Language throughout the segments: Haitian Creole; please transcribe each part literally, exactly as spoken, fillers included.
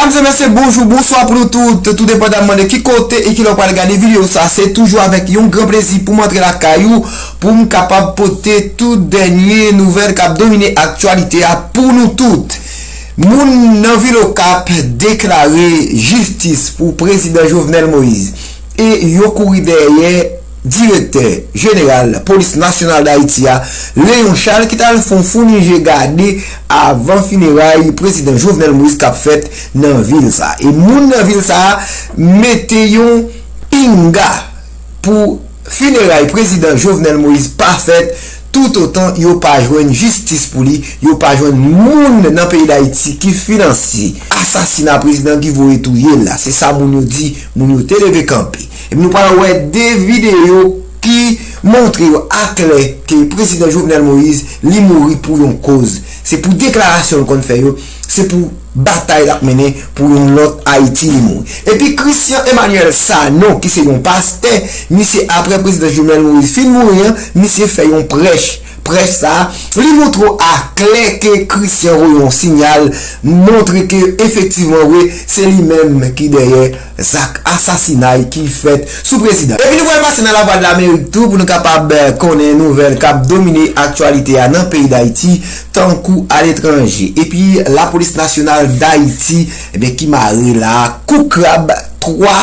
Medam e mesye, bonjou, bonswa pou nou tout, tou depandamman de ki kote e ki lè w pral gade videyo sa. Se toujou avèk yon gran plezi pou m antre lakay ou, pou m kapab pote tout dènye nouvèl k ap domine aktyalite a pou nou tout. Moun nan vil Okap deklare jistis pou prezidan Jovenel Moïse e yo kouri dèyè direktè jeneral Polis Nasyonal d Ayiti a, Léon Charles, ki t al fè yon founi je gade avan fineray prezidan Jovenel Moïse k ap fèt nan vil sa. E moun nan vil sa a mete yon pinga pou fineray prezidan Jovenel Moïse pa fèt toutotan yo pa jwenn jistis pou li, yo pa jwenn moun nan peyi Dayiti ki finanse asasina prezidan ki voye touye l la. Se sa moun yo di, moun yo te leve kanpe. Epi nou pral wè de videyo ki montre yo aklè ke prezidan Jovenel Moïse, li mouri pou yon koz. Se pou deklarasyon l konn fè yo, se pou batay l ap mennen pou yon lòt Ayiti li mouri. Epi Christian Emmanuel Sanon, ki se yon pastè, misye, apre prezidan Jovenel Moïse fin mouri an, misye fè yon prèch. Prèch sa a, li montre w aklè ke Christian voye yon siyal, montre ke efektivman vre, se li menm ki dèyè zak asasinay ki fèt sou prezidan. Epi nou pral pase nan Lavwadlamerik tou pou nou kapab, eh, konnen nouvèl k ap domine aktyalite a nan peyi Dayiti, tankou aletranje. Epi Lapolis Nasyonal Dayiti, ebyen, ki mare la, kou krab, twa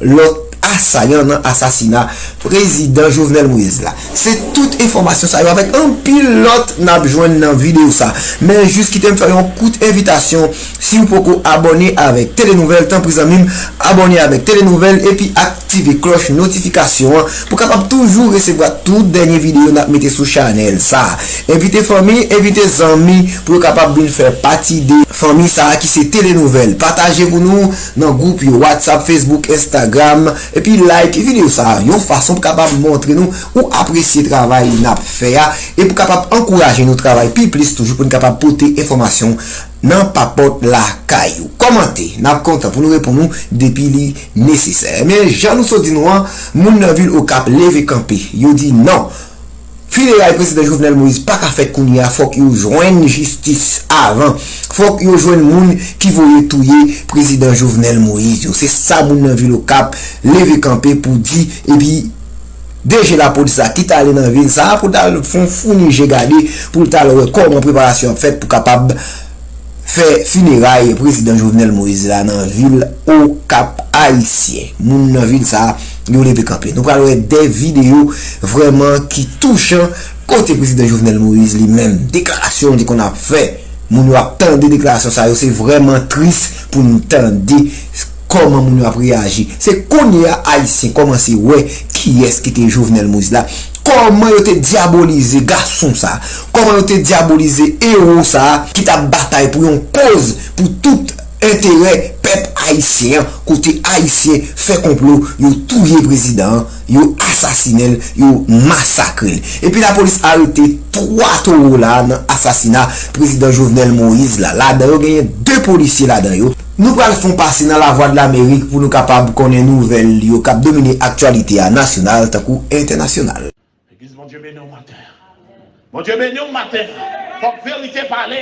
lòt asayan nan asasina prezidan Jovenel Moïse la. Se tout enfòmasyon sa yo avèk anpil lòt n ap jwenn nan videyo sa. Men jis kite m fè yon kout envitasyon, si w poko abòne avèk Tele Nouvèl, tanpri zanmi m, abòne avèk Tele Nouvèl epi aktive klòch notifikasyon an pou kapab toujou resevwa tout dènye videyo n ap mete sou chanèl sa. Envite fanmi, envite zanmi pou yo kapab vin fè pati de fanmi sa a ki se Tele Nouvèl. Pataje pou nou nan gwoup yo, WhatsApp, Facebook, Instagram, epi like videyo sa a, yon fason pou kapab montre nou ou apresye travay n ap fè a, e pou kapab ankouraje nou travay pi plis toujou pou n kapab pote enfòmasyon nan papòt lakay ou. Kòmante, n ap kontan pou nou reponn ou depi li nesesè. Men, jan nou sot di nou an, moun nan vil Okap leve kanpe. Yo di non. Fineray prezidan Jovenel Moïse pa ka fèt kounye a, fòk yo jwenn jistis avan. Fòk yo jwenn moun ki voye touye prezidan Jovenel Moïse yo. Se sa moun nan vil Okap leve kanpe pou di, epi D G lapolis la ki t ale nan vil sa a pou t al fè yon founi je gade, pou l t al wè kòman preparasyon ap fèt pou kapab fè fineray prezidan Jovenel Moïse la nan vil Okap Ayisyen. Moun nan vil sa a, yo leve kanpe. Nou pral wè de videyo vrèman ki touchan kote prezidan Jovenel Moïse li menm, deklarasyon li konn ap fè. Moun yo ap tande deklarasyon sa yo, se vrèman tris pou n tande kòman moun yo ap reyaji. Se kounye a Ayisyen kòmanse wè kiyès ki te Jovenel Moïse la. Kòman yo te dyabolize gason sa? Kòman yo te dyabolize ewo sa ki t ap batay pou yon koz, pou tout enterè pèp ayisyen an? Kote Ayisyen fè konplo, yo touye prezidan an, yo asasinen l, yo masakre l. Epi lapolis arete twa towo la nan asasina prezidan Jovenel Moïse la. Ladan yo genyen de polisye ladan yo. Nou pral fè yon pase nan Lavwadlamerik pou nou kapab konnen nouvèl yo k ap domine aktyalite a nasyonal tankou entènasyonal. Legliz, Bondye beni w maten. Bondye beni w maten. Fòk verite pale.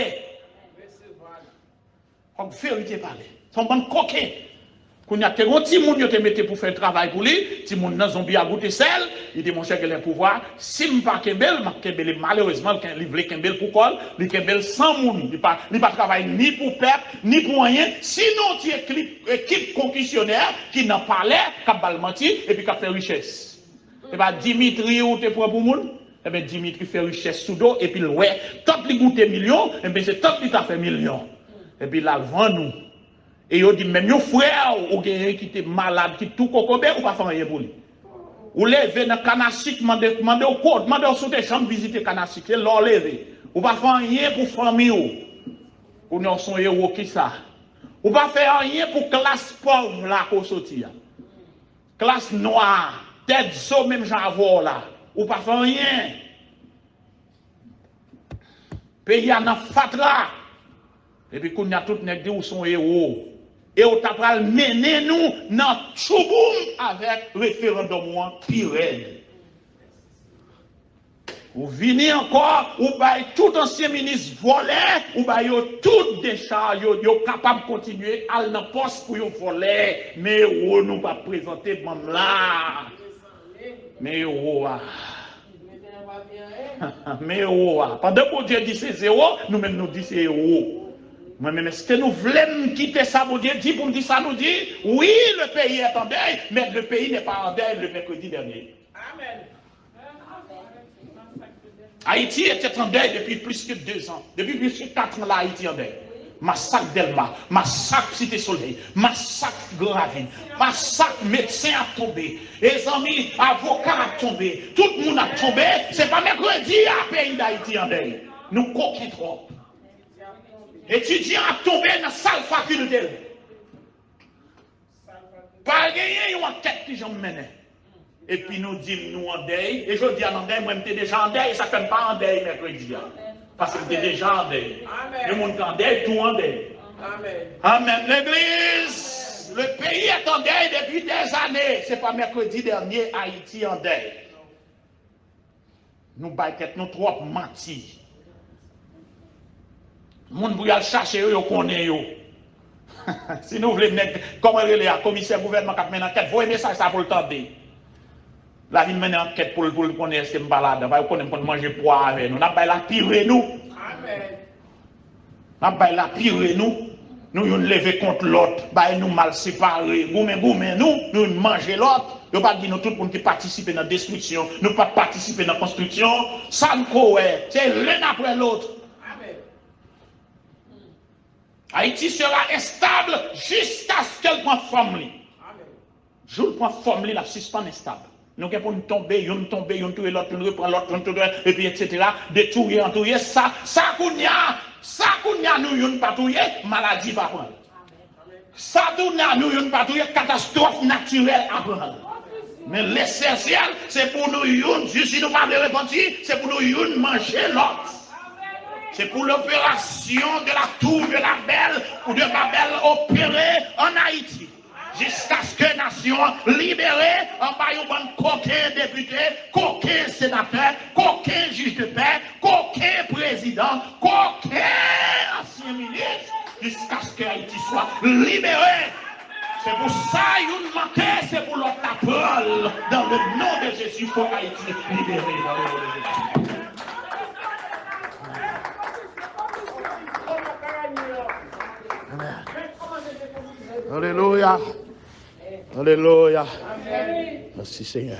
Fòk verite pale. Se yon bann koken. Kounye a, te gen yon timoun yo te mete pou fè travay pou li. Timoun nan, zonbi a goute sèl. Li di, monchè, genlè pouvwa, si m pa kenbe l, m ap kenbe l. E malerezman, li ken- li vle kenbe l pou kò l. Li kenbe l san moun. Li pa, li pa travay ni pou pèp, ni pou anyen. Sinon, ti ekip, ekip konkisyonè ki nan palè, k ap ba l manti, epi k ap fè richès. Se pa Dimitri ou te pran pou moun? Ebyen, Dimitri fè richès sou do, epi l wè, tant li goute milyon, ebyen, se tant li ta fè milyon. Epi l al vann ou. E yo di, menm yon frè ou genyen ki te malad, ki tou kokobe, ou pa fè anyen pou li. Ou leve nan Kanasik, mande, mande w kote, mande w si w te janm vizite Kanasik, se la w leve. Ou pa fè anyen pou fanmi w. Kounye a w se yon ewo, kisa? Ou pa fè anyen pou klas pòv la ke w soti a. Klas nwa, tèt zo menm jan avè w la, ou pa fè anyen. Peyi a nan fatra. Epi kounye a tout nèg di ou se yon ewo. E w ta pral mennen nou nan tchouboum avèk referandòm ou an pi rèd. Ou vini ankò, ou bay tout ansyen minis vòlè, ou bay yo tout dechaj, yo, yo kapab kontinye al nan pòs pou yo vòlè. Men ewo nou p ap prezante banm la. Men ewo a. Men ewo a. Pandan Bondye di se zewo, nou menm nou di se ewo. Mwen menm, èske nou vle m kite sa Bondye di pou m di sa nou di? Oui, le pays est en deuil, mais le pays n'est pas en deuil le mercredi dernier. Amen. Ayiti était en deuil depuis plus que deux ans. Depuis plus que quatre ans, la, Ayiti en deuil. Masak Dèlma, masak Site Solèy, masak Gran Ravin, masak medsen ap tonbe, e zanmi, avoka ap tonbe, tout moun ap tonbe. Se pa mèkredi a peyi Dayiti an dèy. Nou koken twòp. Etidyan ap tonbe nan sal fakilte l. Pa genyen yon ankèt ki janm mennen. Epi nou di m nou an dèy. E jodi a n an dèy, mwen m te deja an dèy, e sa k fè m pa an dèy mèkredi a. Paske m te deja an dèy. Yon moun k an dèy, tou an dèy. Amèn, legliz! Le pays est en deuil depuis des années. Se pa mèkredi dènye Ayiti an dèy. Nou bay tèt nou twòp manti. Moun pou y al chache yo, yo konnen yo. Si nou vle nèg, kòman rele a, komisè gouvènman k ap mennen ankèt, voye mesaj sa pou l tande. L a vin mennen ankèt pou l, pou l konnen èske m pa ladan. Pa yo konnen m konn manje pwa avè nou. N ap bay la pire nou. N ap bay la pire nou. Nou youn leve kont lòt, bay nou mal separe, goumen goumen nou, nou youn manje lòt. Yo pa di nou tout moun ki patisipe nan destriksyon, nou pa patisipe nan konstriksyon. Sa n ko wè, se l'un après l'autre. Ayiti sera instable jusqu'à ce que l pran fòm li. Jou l pran fòm li, l ap sispann estab. Nou gen pou n tonbe, youn tonbe, youn touye lòt, youn repran lòt, youn touye, epi etsetera, de touye an touye, sa, sa kounye a, sa kounye a nou youn pa touye, maladi pa pran l. Sa kounye a nou youn pa touye, katastwòf natirèl ap pran l. Men lesansyèl, se pou nou youn, jis si nou pa vle repanti, se pou nou youn manje lòt. C'est pour l'opération de la tour de la belle ou de Babel opérée en Haïti. Jiskaske nasyon an libere anba yon bann koken depite, koken senatè, koken jij de pè, koken prezidan, koken ansyen minis, jiskaske Ayiti swa libere. Se pou sa youn manke, se pou lòt la pran l. Dans le nom de Jésus, fòk Ayiti libere dans le nom de Jésus. Amen. Alelouya. Alelouya. Mèsi, Senyè.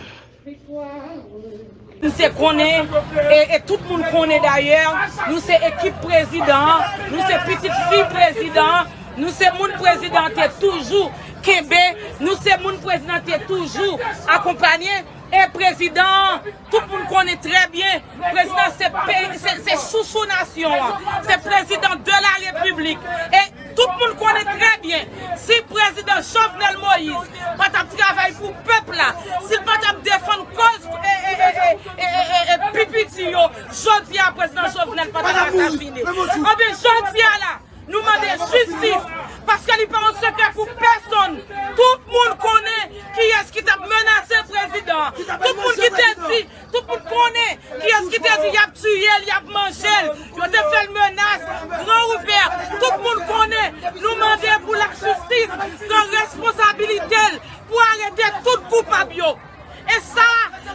Nou se konnen, e, e tout moun konnen dayè, nou se ekip prezidan an, nou se pitit fi prezidan an, nou se moun prezidan an te toujou kenbe, nou se moun prezidan an te toujou akonpaye, e prezidan an, tout moun konnen trè byen, prezidan se peyi, se, se chouchou nasyon an, se prezidan de la repiblik. E tout moun konnen trè byen, si prezidan Jovenel Moïse pa t ap travay pou pèp la, si l pa t ap defann kòz, e, e, e, e, e, e, e, pi piti yo, jodi a prezidan Jovenel pa t ap asasinen. Anben, jodi a la, nou mande jistis, paske li pa yon sekrè pou pèsonn. Tout moun konnen kiyès ki t ap menase prezidan an. Tout moun ki te di, tout moun konnen kiyès ki te di y ap tiye l, y ap manje l. Yo te fè l menas, gran ouvè. Tout moun konnen. Nou mande pou lajistis pran responsabilite l, pou arete tout koupab yo. E sa,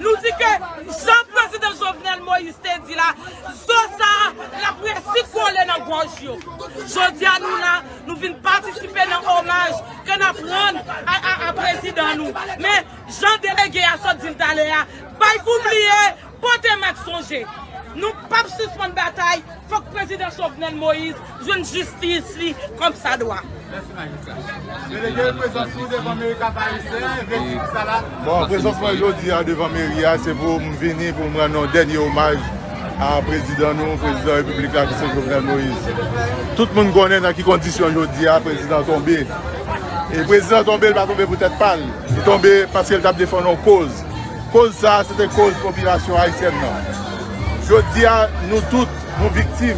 nou di ke jan prezidan Jovenel Moïse te di la, zo sa a, l ap resi kole nan gòj yo. Jodi a, nou la, nou vin patisipe nan omaj ke n ap rann a, a, a prezidan nou. Men, jan delege a sot di l talè a, bay kou bliye, pote mak sonje. Nou p ap sispann batay, fòk prezidan Jovenel Moïse jwenn jistis li kòmsadwa. Delege, prezans ou devan meri Kap Ayisyen, vèdik sa la. Bon, prezans mwen jodi a devan meri a, se pou m vini pou m rann yon dènye omaj a prezidan nou, prezidan repiblik la, ki se Jovenel Moïse. Tout moun konnen nan ki kondisyon jodi a prezidan tonbe. E prezidan tonbe, li pa tonbe pou tèt pa l. Li tonbe paske l t ap defann yon koz. Koz sa a, se te koz popilasyon ayisyèn nan. Jodi a, nou tout, nou viktim.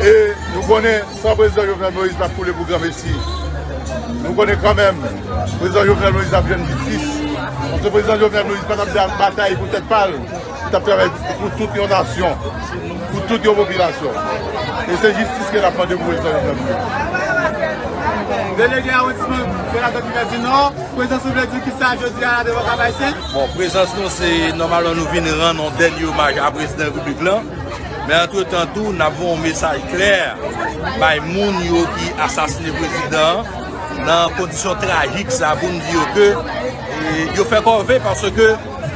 E nou konnen, san prezidan Jovenel Moïse, n ap koule pou granmesi. Nou konnen kanmenm, prezidan Jovenel Moïse ap jwenn jistis. Paske prezidan Jovenel Moïse pa t ap batay pou tèt pa l. N ap travay pou tout yon nasyon, pou tout yon popilasyon. E se jistis ke n ap mande pou prezidan Jovenel Moïse. Delege awondisman Senatò Trivè di Nò, prezans ou vle di kisa jodi a la devan Kap Ayisyen? Bon, prezans nou se nòmalman nou vin rann yon dènye omaj a prezidan repiblik lan. Men antretan tou, n ap voye yon mesaj klè bay moun yo ki asasine prezidan an nan kondisyon trajik sa pou n di yo ke, e, yo fè kòve paske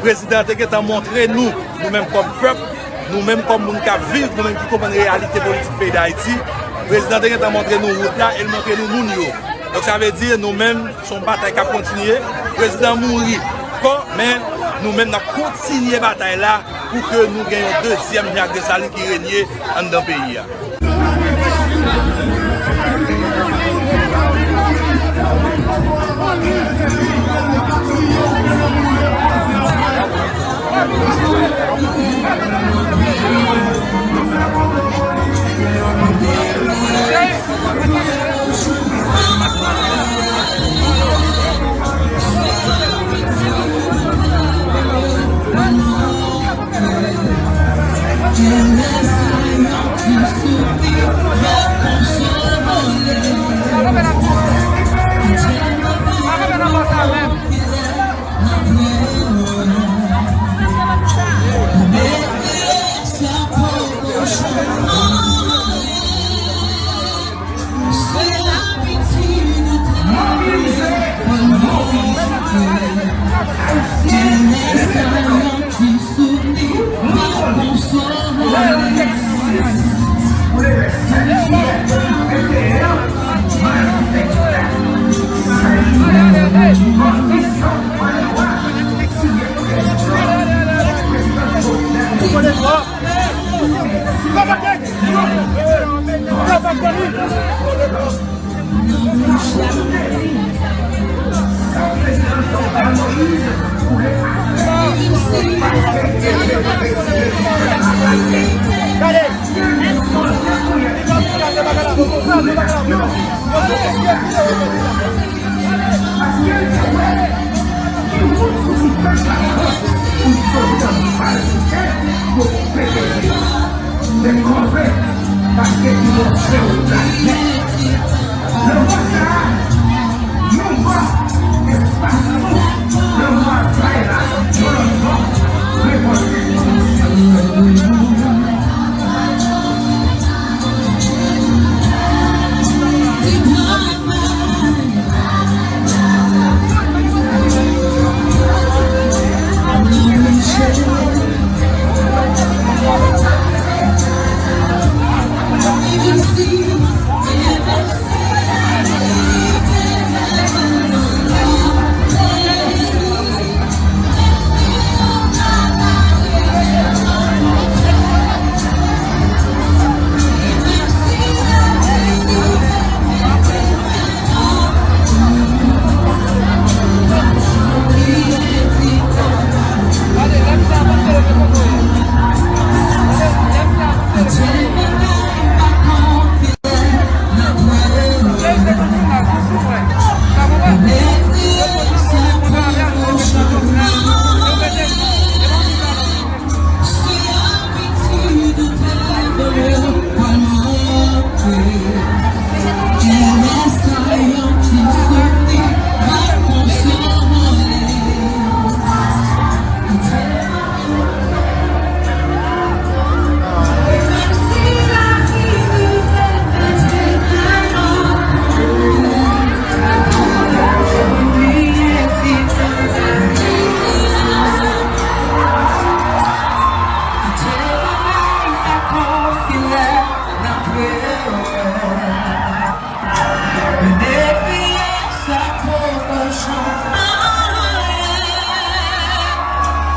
prezidan an te gentan montre nou, nou menm kòm pèp, nou menm kòm moun k ap viv, nou menm ki konprann reyalite politik peyi Dayiti, prezidan an te gentan montre nou wout la e l montre nou moun yo. Donk sa vle di nou menm se yon batay k ap kontinye. Prezidan mouri kò, men nou menm n ap kontinye batay la pou ke nou gen yon dezyèm Jacques Dessalines ki renye anndan peyi a.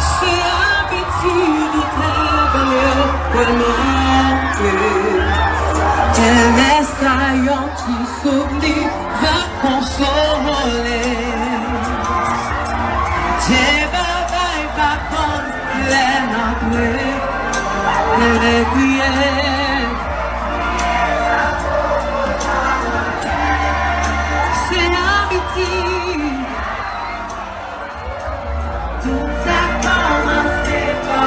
Se abitid ou travay pou l monte. Lè sa yon ti souvni va konsole. Dye Baba pa konn lè n ap regrete. Se abitid. Tout sa kòmanse pa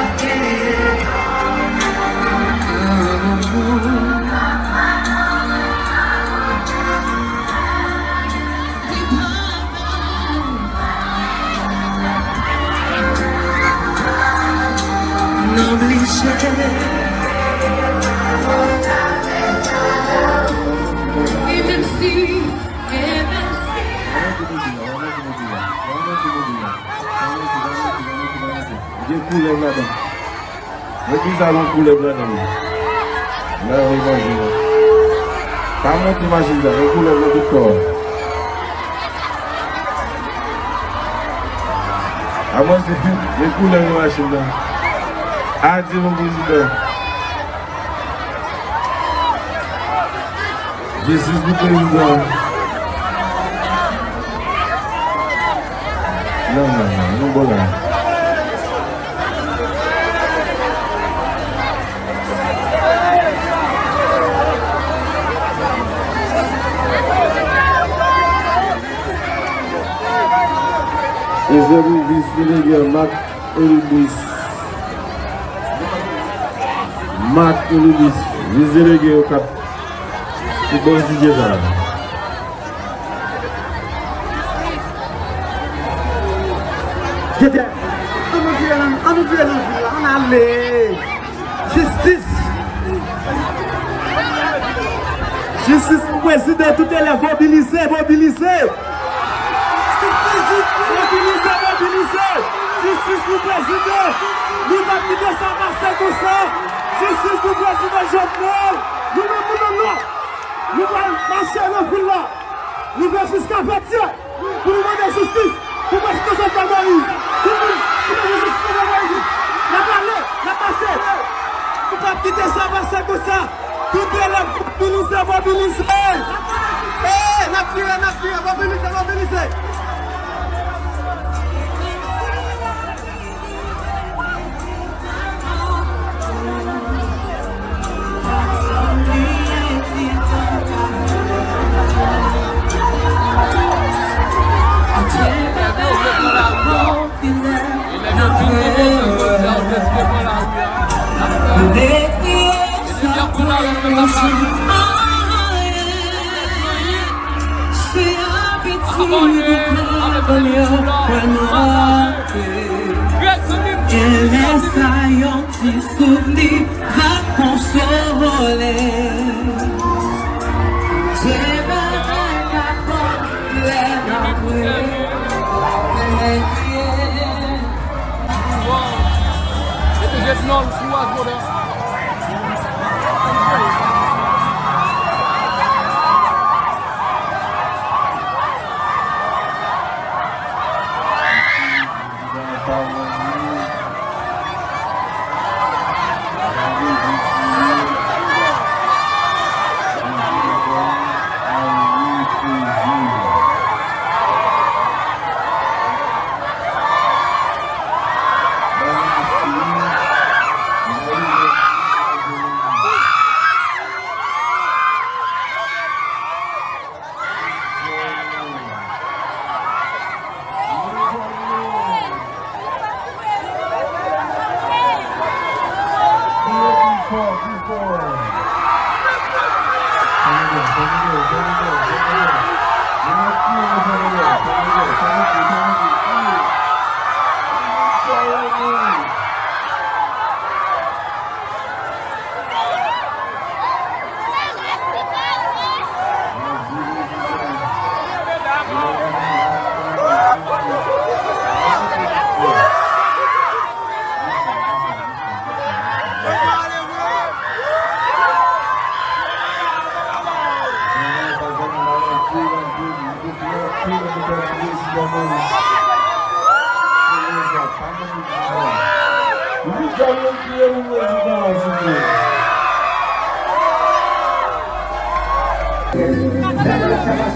Gen koulèv ladan. Legliz la gen koulèv ladan l. Lè yo manje. Pa monte machin sa, gen koulèv nan tout kò. Avanse, gen koulèv nan machin nan. Adye pou prezidan. Jistis pou prezidan. Non, non, non, nou bon la. Ezèl Vis, delege Mak Elibis. Mak Elibis, vis delege yo k ap sou bòs D J sa. Tete, an nou vire nan, an nou vire nan vil la, ann ale. Jistis! Jistis pou prezidan, tout elèv mobilize, mobilize! Mobilize, mobilize! Jistis pou prezidan! Nou p ap kite sa pase konsa! Jistis pou prezidan Jovenel! Nou menm, nou menm, nou! Nou pral mache nan vil la! Rive jiska Vètyè! Pou nou mande jistis pou prezidan Jovenel Moïse. Tout moun ki bezwen jistis pou Jovenel Moïse. N ap ale, n ap mache. Nou p ap kite sa pase konsa. Tout elèv mobilize, mobilize. Ey, n ap vire, n ap vire, mobilize, mobilize. Genlè sa yon ti souvni va konsole. Mete jet nò sou waz, brother.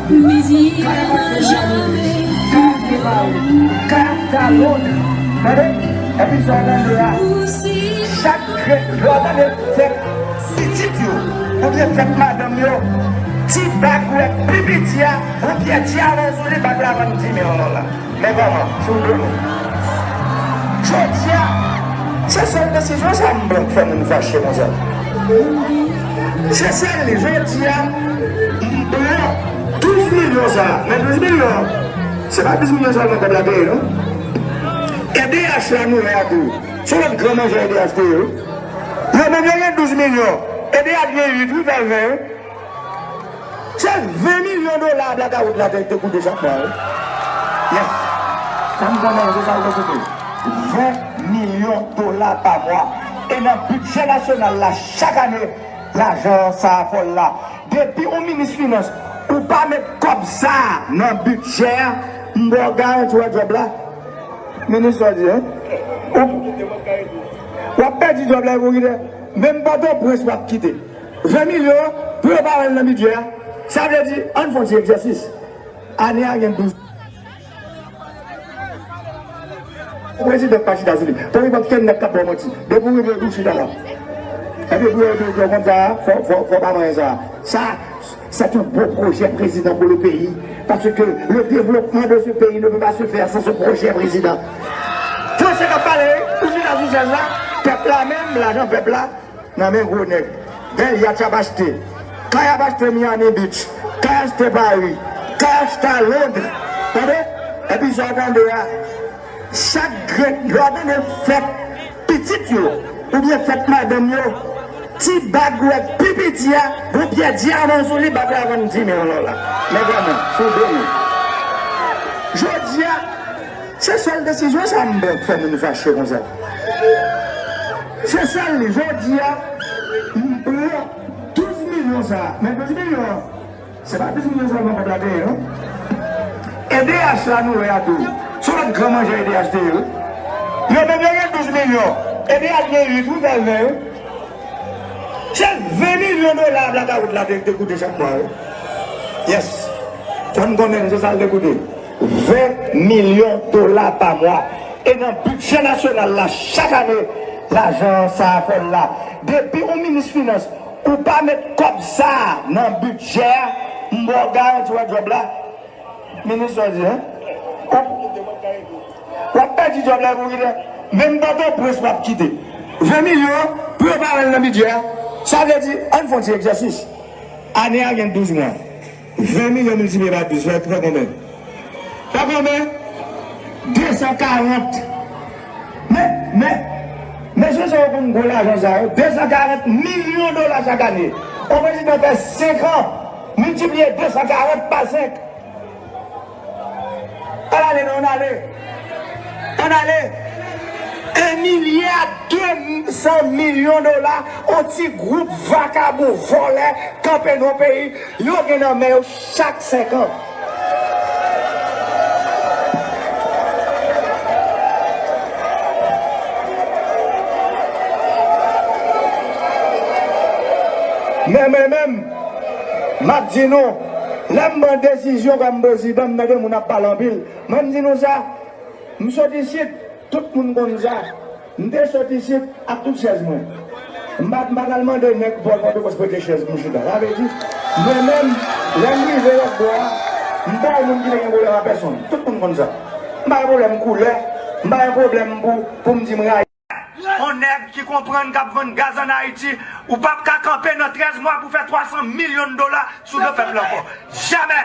Mezi a jame. Katalon. Tande? Epi sa w tande a, chak grenn, lè w tande fèt pitit yo, oubyen fèt madanm yo, ti bag ou wè pi piti a, ou pèdi a, lè w sou li, bag la vann di mil dola. Men kòman, sou do nou. Jodi a, se sèl desizyon sa m pran k fè moun fache konsa. Se sèl li, jodi a, m pran douz milyon sa, men douz milyon, se pa douz milyon sèlman kòb la peye, non. E D H la nou wè a tou. Se yon lòt gran manje E D H te ye, wi. Yo menm yo gen douz milyon. E D H gen uit, wi, fè l ven, wi. Se ven milyon. Dola blakawout la te, te koute chak mwa, wi. Yes. Sa m konnen, se sa w te koute. Ven milyon dola pa mwa. E nan bidjè nasyonal la, chak ane, lajan sa a fòl la. Depi ou minis finans, ou pa met kòb sa a nan bidjè a, m ba w garanti w ap djòb la. Minis sa di, en? Ou, w ap pèdi djòb la, e pou kite. Menm Pòtoprens w ap kite. Ven milyon, pou yo pa wè l nan bidjè a. Sa vle di, ann fè yon ti egzèsis. Ane a gen douz. Prezidan pa chita sou li. Pa gen okenn nèg k ap ba w manti. Depi w rive, ou chita la. Epi pou yo di w konn sa, fò, fò, fò pa manyen sa. Sa, c'est un beau projet président pour le pays. Parce que le développement de ce pays ne peut pas se faire sans ce projet président. Fransè k ap pale, wi. Ou chita sou chèz la, pèp la menm, lajan pèp la. Nan men gwo nèg. Bèl yat y ap achte. Kay y ap achte Miami Beach. Kay achte Paris. Kay achte a Londres. Tande? Epi sa w tande a. Chak grenn, lè w tande fèt pitit yo, oubyen fèt madanm yo, ti bag ou wè pi piti a, gon pyè dyaman sou li, bag la vann di mil dola. Men vrèman, sou do nou. Jodi a, se sèl desizyon sa m pran k fè moun fache konsa. Se sèl li, jodi a, m pran douz milyon sa a. Men douz milyon an, se pa douz milyon sèlman kòb la te ye, non. E D H la nou wè a tou. Se yon lòt gran manjè E D H te ye, wi. Yo menm yo gen douz milyon. E D H gen uit, wi, fè l ven, wi. Se ven milyon dola blakawout la te, te koute chak mwa, wi. Yes. Fò n konnen, se sa l te koute. Ven milyon dola pa mwa. E nan bidjè nasyonal la, chak ane, lajan sa a fòl la. Depi ou minis finans, ou pa met kòb sa a nan bidjè a, m ba w garanti w ap djòb la. Minis sa di, en? Ou, w ap pèdi djòb la, e pou kite. Menm Pòtoprens w ap kite. Ven milyon, pou yo pa wè l nan bidjè a. Sa vle di, ann fè yon ti egzèsis. Ane a gen douz mwa. Ven milyon miltipliye pa douz, fè, fè konbyen? Fè konbyen? De san karant. Men, men, mesye sa yo konn gwo lajan sa yo. De san karant milyon dola chak ane. Yon prezidan fè senk an, miltipliye de san karant pa senk. Ann ale, non, ann ale. Ann ale. Un milliard deux cents millions dola, yon ti gwoup vakabon, vòlè, kanpe nan yon peyi, yo gen nan men yo chak senk an. Men mwen menm, m ap di nou, lè m pran desizyon kòm prezidan, m tande moun ap pale anpil. Mwen, m di nou sa, m sot isit, tout moun konn sa. M te sot isit ak tout chèz mwen. M pa, m pa t al mande nèg bò Pòtoprens prete chèz pou m chita. Sa vle di, mwen menm, lè m rive lòt bò a, m pa yon moun ki te gen pwoblèm ak pèsonn. Tout moun konn sa. M pa gen pwoblèm koulè, m pa gen pwoblèm pou, pou m di m rayi. On nèg ki konprann k ap vann gaz ann Ayiti, ou p ap ka kanpe nan trèz mwa pou fè twa san milyon dola sou do pèp la ankò. Jamè!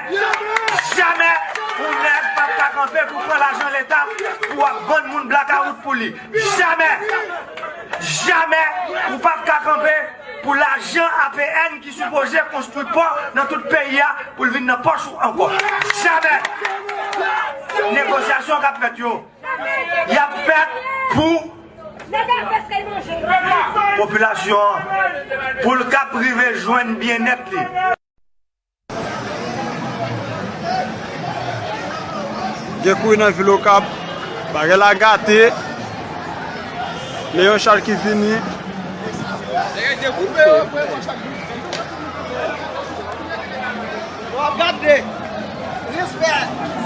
Jamè! On nèg p ap ka kanpe pou pran lajan leta pou w ap vann moun blakawout pou li. Jamè! Jamè! Ou p ap ka kanpe pou lajan A P N ki sipoze konstwi pò nan tout peyi a pou l vin nan pòch ou ankò. Jamè! Negosyasyon k ap fèt yo, y ap fèt pou popilasyon an, pou l kab rive jwenn byennèt li. Gen kouri nan vil Okap, bagay la gate. Leon Charles ki vini. Nèg yo dekoupe yo, frè, bon, chak jou. W ap gade. Respè.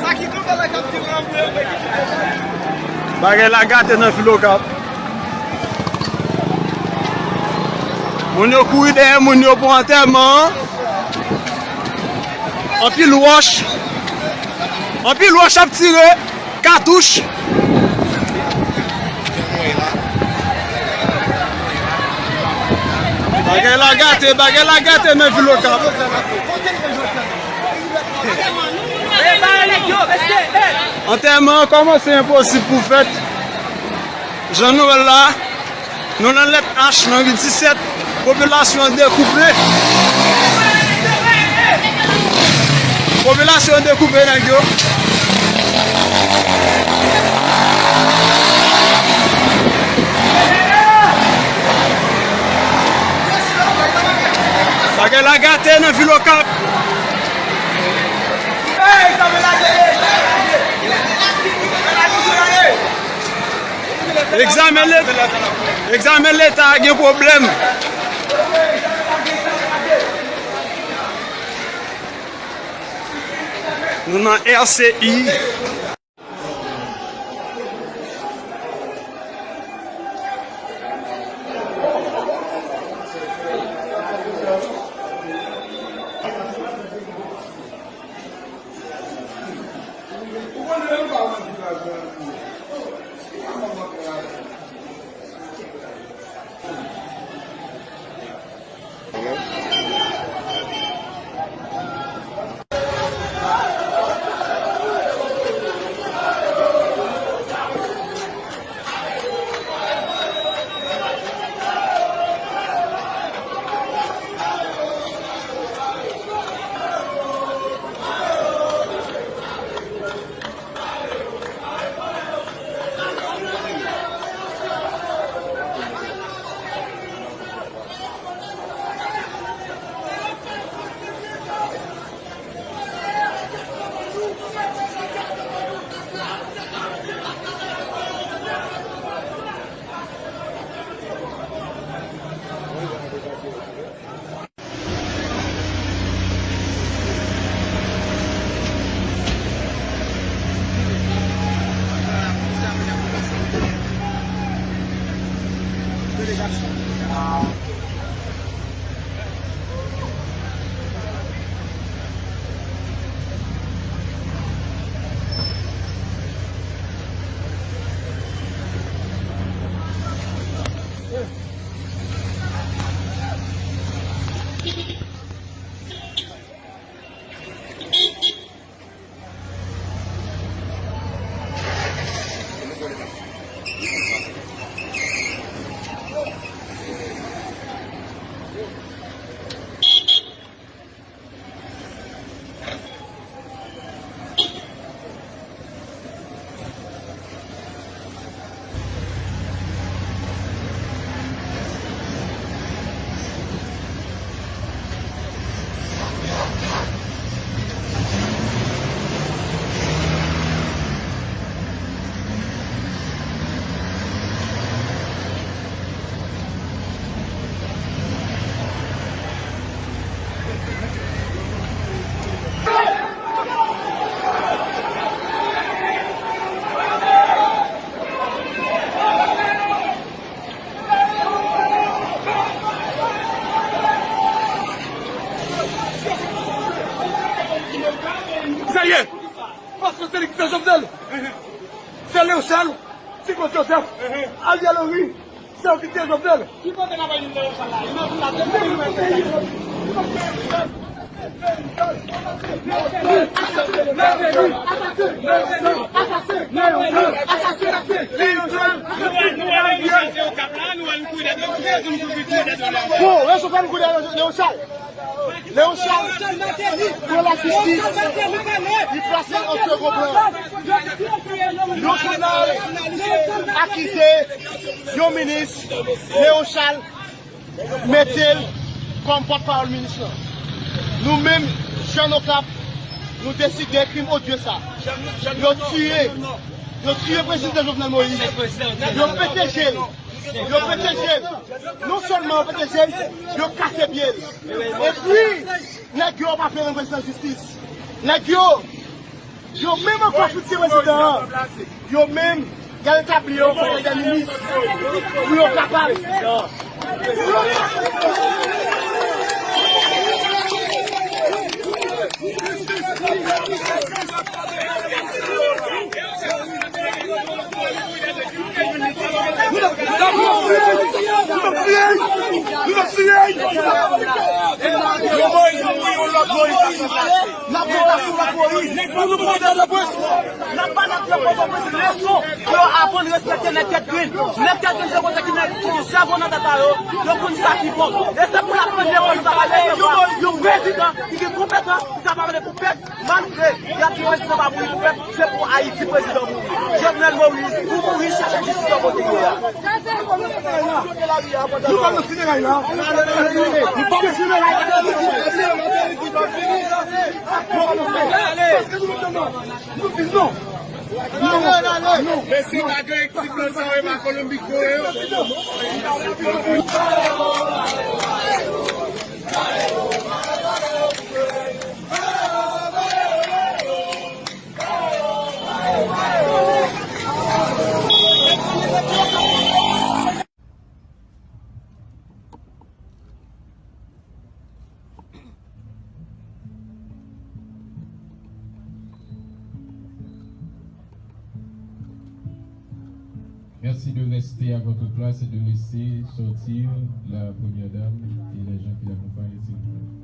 Sa ki kanpe la k ap di ranbre, ranbre ki fè. Bagay la gate nan vil Okap. Moun yo kouri dèyè moun yo pou antèman an. Anpil wòch. Anpil wòch ap tire. Katouch. Bagay la gate, bagay la gate nan vil Okap. Antèman an kòmanse enposib pou fèt. Jan nou wè l la, nou nan lèt H, nan ri disèt, popilasyon an dekoupe. Popilasyon dekoupe nèg yo. Bagay la gate nan vil Okap. Egzamen Leta, egzamen Leta gen pwoblèm. Nou nan R C I. Sa ye? Paske se li ki fè Jovenel. Se Leochal, Ti Claude Joseph, Ariel Henry, se yo ki tiye Jovenel. Ki kote n ap al jwenn Leochal la? Li nan vil la depi mil ven. Bon, Leochal. Leochal pran lajistis, li plase l an segon plan. Yon jounal akize yon minis, Leochal mete l kòm pòtpawòl minis lan. Nou menm, jèn Okap, nou deside krim odye sa. Yo tiye, yo tiye prezidan Jovenel Moïse. Yo pete je l. Yo pete je l. Non sèlman yo pete je l, yo kase pye l. Epi, nèg yo pa vle rann prezidan jistis. Nèg yo, yo menm ankò fout tiye prezidan an. Yo menm, y al etabli yon konsèy dè minis pou yo kapab. Moyiz ap ranplase. N ap ranplase w ak Moyiz. N ap ba nèg yo Pòtoprens leson pou yo aprann respekte nèg tèt grenn. Nèg tèt grenn se kote ki nèg ki gen sèvo nan tèt pa yo, yo konn sa ki bon. E se pou l ap pran lekòl sa pa resevwa yon prezidan ki gen konpetans, ki kapab pale pou pèp, malgre y ap di prezidan pa mouri pou pèp, se pou Ayiti prezidan mouri. Jovenel Moïse, ou mouri, chache jistis nan kote w ye a. Nou pa nan fineray la. Nou pa nan fineray la. Nou pa nan fineray la. Paske nou menm nan, nou di non. Non. Non. Mesye, pa gen ti blan sa yo, e pa Kolonbi Kore yo. Merci de rester à votre place et de laisser sortir la première dame et les gens qui l'accompagnent, s'il vous plaît.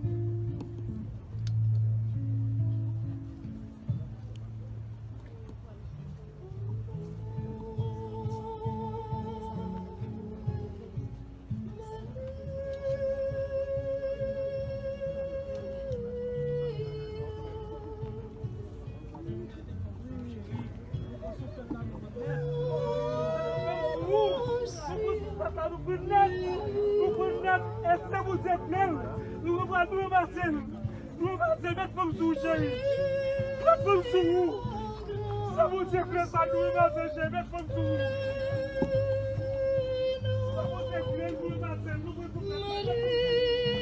Nou pran nèg, e se Bondye k fè l. Nou pran, nou ranmase l. Nou ranmase, met fanm sou ou, cheri. Met fanm sou ou. Sa Bondye k fè sa, nou ranmase, cheri. Met fanm sou ou. Sa Bondye k fè, nou ranmase l. Nou pran tout nèg.